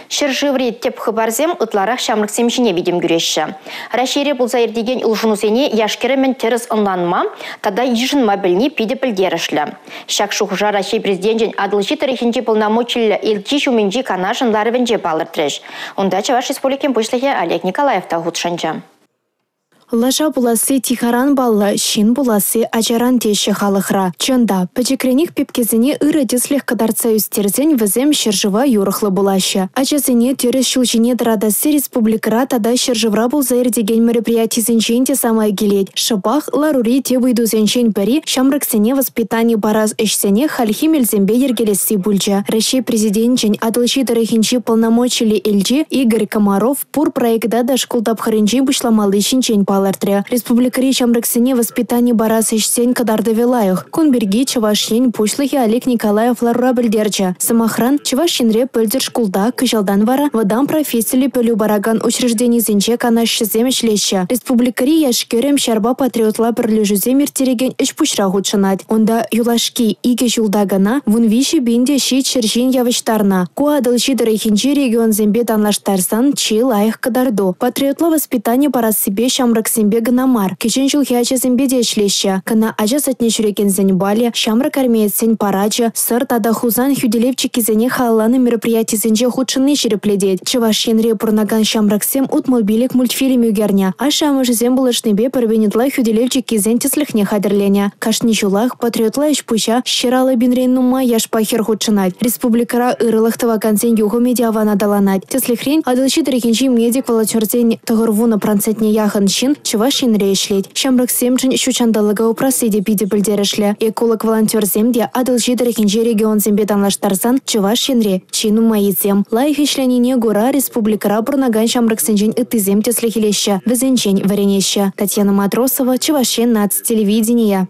Ҫӗршыври тӗп хыпарсем ытларах ҫамрӑксем ҫине витӗм кӳреҫҫӗ. Раҫҫейре пулса иртекен улшӑнусене яш-кӗрӗмӗн тӗрӗс ӑнланма тата йышӑнма пӗлни питӗ пӗлтерӗшлӗ. Ҫак шухӑша Раҫҫей Президенчӗн Атӑлҫи тӑрӑхӗнчи полномочиллӗ элчи ҫумӗнчи канашӑн ларӑвӗнче палӑртрӗҫ. Унта Чӑваш Республикин Пуҫлӑхӗ Олег Николаев та хутшӑнчӗ. Лаша пуласси тихаран паллӑ, ҫын пуласси ачаран теҫҫӗ халӑхра. Чӑн та, пӗчӗкренех пепкесене ырӑ тӗслӗх кӑтартса ӳстерсен вӗсем ҫӗршыва юрӑхлӑ пулаҫҫӗ. Ачасене тӗрӗс ҫул ҫине тӑратасси республикӑра тата ҫӗршывра пулса иртекен мероприятисенчен те самай килет. Шӑпах ларури тӗп ыйтусенчен пӗри ҫамрӑксене воспитани парас ӗҫсене хальхи мелсемпе йӗркелесси пулчӗ. Раҫҫей Президенчӗн Атӑлҫи тӑрӑхӗнчи полномочиллӗ элчи Игорь Комаров пур проекта та шкул тапхӑрӗнчен пуҫламалли ҫинчен палӑртрӗ. Республикӑри ҫамрӑксене воспитани парас ӗҫсен кӑтартӑвӗ лайӑх. Кун пирки Чӑваш Ен Пуҫлӑхӗ Олег Николаев ларура пӗлтерчӗ. Сӑмахран, Чӑваш Енре пӗлтӗр шкулта, кӑҫалтан вара вӑтам профессиллӗ пӗлӳ паракан учрежденисенче канашҫӑсем ӗҫлеҫҫӗ. Республикӑри яш-кӗрӗм ҫарпа патриотла пӗрлешӳсем ирттерекен ӗҫ-пуҫра хутшӑнать. Унта юлашки икӗ ҫулта кӑна 13 700 ҫын явӑҫтарнӑ. Ку Атӑлҫи тӑрӑхӗнчи регионсемпе танлаштарсан чи лайӑх кӑтарту. Патриотла воспитани парассипе ҫамрӑксемпе кӑна мар, кӗҫӗн ҫулхи ачасемпе те ӗҫлеҫҫӗ. Кӑна ача садне ҫӳрекенсен балӗ, ҫамрӑк армеецсен парачӗ, Сӑр тата Хусан хӳтӗлев чиккисене халалланӑ мероприятисенче хутшӑнни ҫирӗплетет. Чӑваш Енре пурӑнакан ҫамрӑксем 65 мультфильм ӳкернӗ. Ашшӗ-амӑшӗсем пулӑшнипе пӗр пин ытла хӳтӗлев чиккисен тӗслӗхне хатӗрленӗ. Кашни ҫулах патриотла ӗҫ-пуҫа 150 пинрен нумай яшпа хӗр хутшӑнать. Республикӑра ырӑлӑх тӑвакансен юхӑмӗ те аван аталанать. Тӗслӗхрен, Атӑлҫи тӑрӑхӗнчи медик-волонтерсен 90 процентне яхӑн ҫын Чӑваш Енре ӗҫлет. Ҫамрӑксемшӗн ҫут ҫанталӑка упрасси те питӗ пӗлтерӗшлӗ. Эколог-волонтерсем те Атӑлҫи тӑрӑхӗнчи регионсемпе танлаштарсан Чӑваш Енре чи нумаййисем. Лайӑх ӗҫленине кура республикӑра пурӑнакан ҫамрӑксенчен ыттисем тӗслӗх илеҫҫӗ, вӗсенчен вӗренеҫҫӗ. Татьяна Матросова, Чӑваш Ен наци телевиденийӗ.